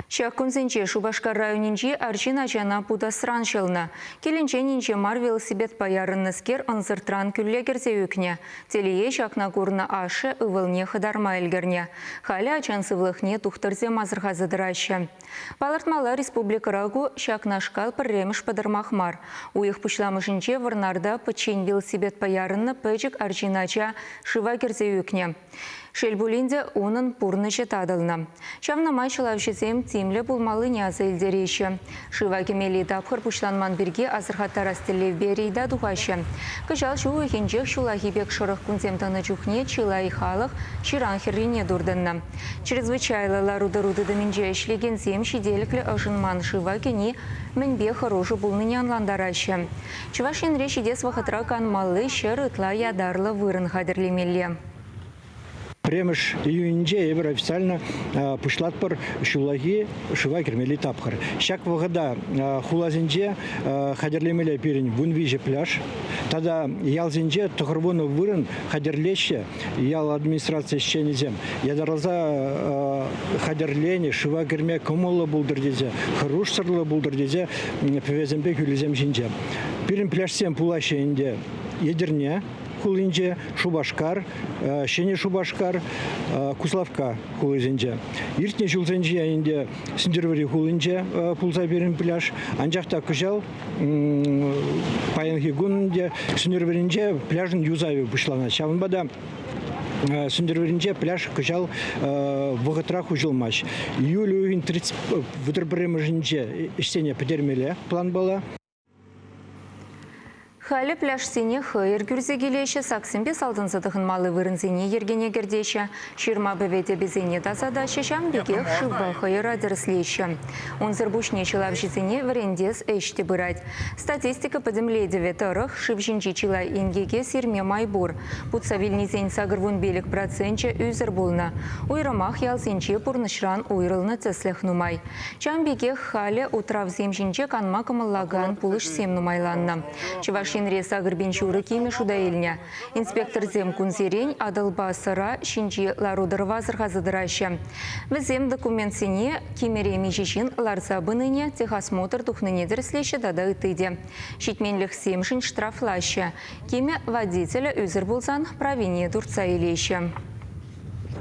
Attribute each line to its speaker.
Speaker 1: Ҫак кунсенче Шупашкар районӗнчи арҫын ачана путасран ҫӑлнӑ. Килӗнчен инҫе мар велосипедпа ярӑннӑскер ӑнсӑртран кӳлле кӗрсе ӳкнӗ. Телее, ҫакна курнӑ ашшӗ ывӑлне хӑтарма ӗлкӗрнӗ. Халӗ ачан сывлӑхне тухтӑрсем асӑрхаса тӑраҫҫӗ. Палӑртмалла, республикӑра ку ҫакнашкал пӗрремӗш пӑтӑрмах мар. Уйӑх пуҫламӑшӗнче Вӑрнарта пӗччен велосипедпа ярӑннӑ пӗчӗк арҫын ача шыва кӗрсе ӳкнӗ. Шел пулин те, унӑн пурнӑҫӗ татӑлнӑ. Ҫавна май ҫӑлавҫӑсем тимлӗ пулмаллине аса илтереҫҫӗ. Шыва кӗмелли тапхӑр пуҫланман пирки асӑрхаттарас тӗллевпе рейда тухаҫҫӗ. Кӑҫал ҫу уйӑхӗнчех ҫуллахи пек шӑрӑх кунсем тӑнӑ чухне чылай халӑх ҫыран хӗррине туртӑннӑ. Чрезвычайлӑ лару-тӑру тытӑмӗнче ӗҫлекенсем ҫителӗклӗ ӑшӑнман шыва кӗни мӗнпе хӑрушӑ пулнине ӑнлантараҫҫӗ. Чӑваш Енре ҫитес вӑхӑтра канмалли ҫӗр ытла ятарлӑ вырӑн хатӗрлемелле.
Speaker 2: Пӗрремӗш июнӗнче эпир официально пуҫлатпӑр ҫуллахи шыва кӗрмелли тапхӑр. Ҫак вӑхӑта хуласенче хатӗрлемелле пирӗн 13 пляж тата ялсенче 90 вырӑн хатӗрлеҫҫӗ ял администраци ӗҫченӗсем. Ятарласа хатӗрленӗ шыва кӗрме кӑмӑллӑ пултӑр тесе, хӑрушсӑрлӑ пултӑр тесе пӗвесемпе кӳлӗсем ҫинче. Пирӗн пляжсем пулаҫҫӗ ӗнтӗ Етӗрне хулинче, Шупашкар, Ҫӗнӗ Шупашкар, Куславкка хулисенче. Иртнӗ ҫулсенче ӗнтӗ Сӗнтӗрвӑрри хулинче пулса пирӗн пляж. Анчах та кӑҫал паянхи кун ӗнтӗ Сӗнтӗрвӑрринче пляжӑн юсавӗ пуҫланать. Ҫавӑнпа та Сӗнтӗрвӑрринче пляж кӑҫал вӑхӑтра хуҫӑлмасть. Июль уйӑхӗн 31-мӗшӗнче ӗҫсене пӗтермелле планпала.
Speaker 1: Халӗ пляжсене хӑйӑр кӳрсе килеҫҫӗ, саксемпе салтӑнса тӑхӑнмалли вырӑнсене йӗркене кӗртеҫҫӗ, ҫырма-пӗве тӗпӗсене тасатаҫҫӗ, ҫавӑн пекех шывпа хӑйӑра тӗрӗслеҫҫӗ. Унсӑр пуҫне ҫӑлавҫӑсене вӗрентес ӗҫ те пырать. Статистика пӗтӗмлетӗвӗ тӑрӑх, шыв ҫинчи чылай инкеке сирме май пур. Путса вилнисен 85 проценчӗ ӳсӗр пулнӑ. Уйрӑмах ялсенче пурнӑҫран уйрӑлнӑ тӗслӗх нумай. Ҫавӑн пекех халӗ утравсем ҫинче канма кӑмӑллакан пулӑҫсем нумайланнӑ. Чӑваш Енре 8,5 кимӗ шута илнӗ. Инспекторсем кунсерен Атӑлпа Сӑра ҫинчи лару-тӑрӑва асӑрхаса тӑраҫҫӗ. Вӗсем документсене кимӗре миҫе ҫын ларса пынине, техосмотр тухнине тӗрӗслеҫҫӗ тата ытти те. Ҫитменлӗхсемшӗн штрафлаҫҫӗ. Кимӗ водителӗ ӳсӗр пулсан правине туртса илеҫҫӗ.